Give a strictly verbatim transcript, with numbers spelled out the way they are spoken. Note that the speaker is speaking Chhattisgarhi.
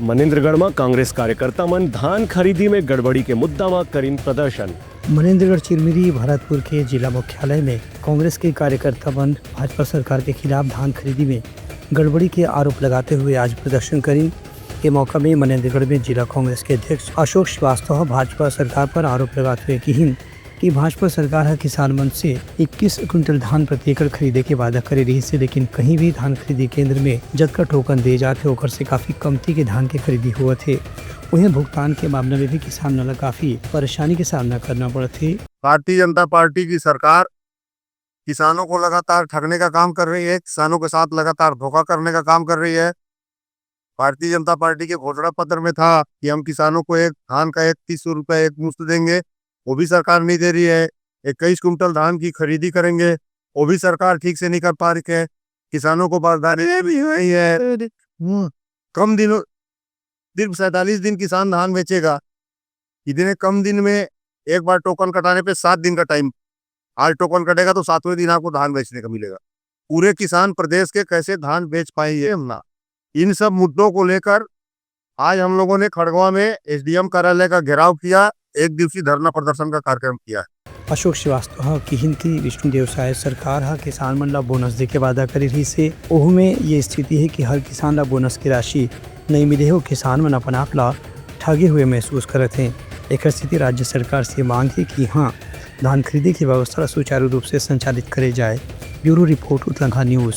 मनेन्द्रगढ़ म कांग्रेस कार्यकर्ता मन धान खरीदी में गड़बड़ी के मुद्दा म करिन प्रदर्शन। मनेन्द्रगढ़ चिरमिरी भरतपुर के जिला मुख्यालय में कांग्रेस के कार्यकर्ता मन भाजपा सरकार के खिलाफ धान खरीदी में गड़बड़ी के आरोप लगाते हुए आज प्रदर्शन करिन। ये मौका में मनेन्द्रगढ़ में जिला कांग्रेस के अध्यक्ष अशोक श्रीवास्तव ह भाजपा सरकार पर आरोप लगाते हुए किहिन कि भाजपा सरकार ह किसान मन से इक्कीस कुंटल धान प्रति एकड़ खरीदे के वादा करे रिहिस हे, लेकिन कहीं भी धान खरीदी केंद्र में जतका टोकन दे जात हे, ओकर से काफी कमती के धान के खरीदी होवत हे। उहें, भुगतान के मामला में भी किसान मन ल काफी परेशानी के सामना करना पड़त हे। भारतीय जनता पार्टी की सरकार किसानों को लगातार ठगने का काम कर रही है, किसानों के साथ लगातार धोखा करने का काम कर रही है। भारतीय जनता पार्टी के घोषणा पत्र में था कि हम किसानों को एक धान का एक तीस सौ रुपया एक मुश्त देंगे, वो भी सरकार नहीं दे रही है। इक्कीस कुंटल धान की खरीदी करेंगे, वो भी सरकार ठीक से नहीं कर पा रही है। किसानों को बारदाने भी नहीं है। कम दिनों, सिर्फ सैंतालीस दिन किसान धान बेचेगा। इतने कम दिन में एक बार टोकन कटाने पे सात दिन का टाइम, आज टोकन कटेगा तो सातवें दिन आपको धान बेचने का मिलेगा। पूरे किसान प्रदेश के कैसे धान बेच पाएंगे हम ना। इन सब मुद्दों को लेकर आज हम लोगों ने खड़गवा में एसडीएम कार्यालय का घेराव किया, एक दिवसीय धरना प्रदर्शन का कार्यक्रम किया है। अशोक श्रीवास्तव ह किहिन कि विष्णुदेव साय सरकार ह किसान मन ला बोनस दे के वादा करे रहिस हे, ओहू में ये स्थिति हे कि हर किसान ला बोनस की राशि नई मिले हे, अउ किसान मन अपन आप ला ठगे हुए महसूस करत हें। एकर सेती राज्य सरकार से मांग हे कि हाँ, धान खरीदी की व्यवस्था ला सुचारू रूप से संचालित करे जाए। ब्यूरो रिपोर्ट, उतलंघा न्यूज।